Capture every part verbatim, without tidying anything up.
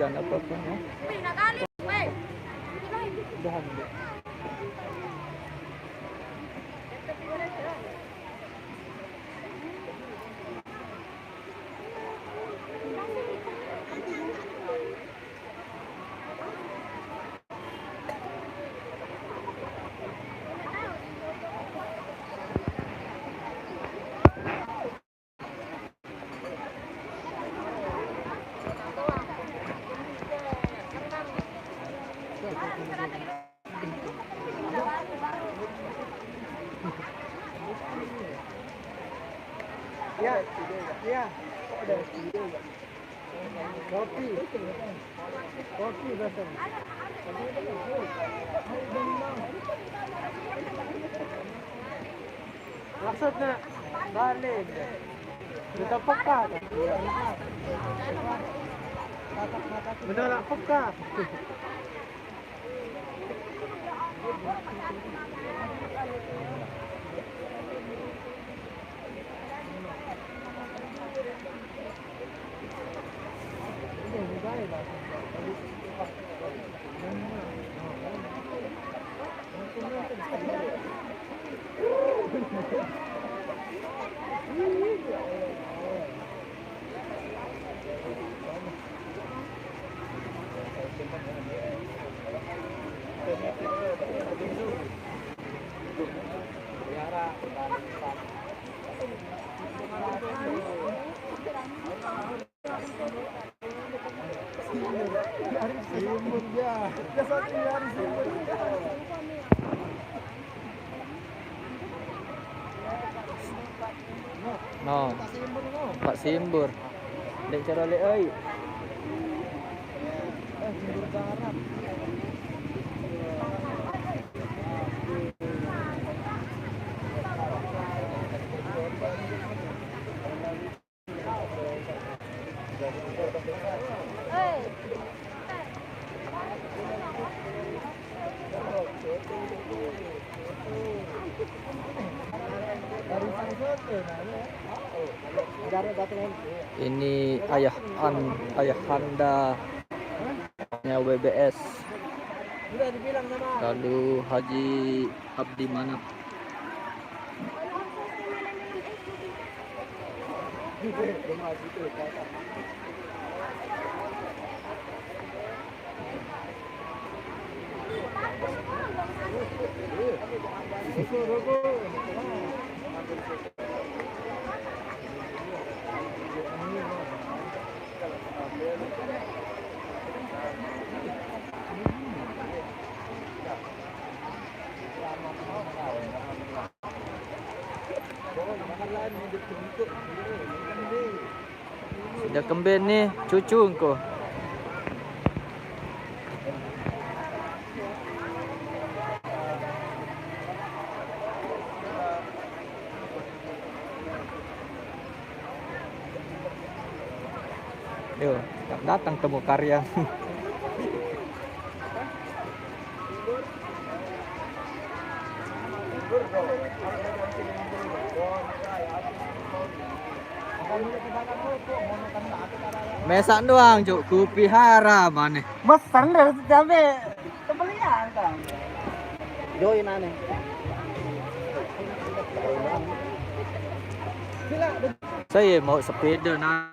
Jangan apa-apa, ya. Udahan, Dek. Ya, ya. Kopi. Kopi datang. Maksudnya balik. Kita peka. Benar peka. No. Pak Simbur. Dek cara lek, oi. Ini ayah an ayahandanya W B S. Lalu Haji Abdi Manaf. Sudah kemben nih, cucu engko. Yo, datang temu karya. Mesak doang, Cuk, kupihara maneh. Mesen dari cabe. Kembalian kan. Join aneh. Saya mau sepeda nah.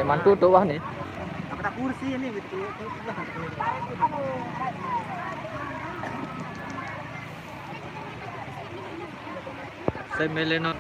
Dia mantu tuh wah nih. Apa kursi ini gitu. Saya mele no.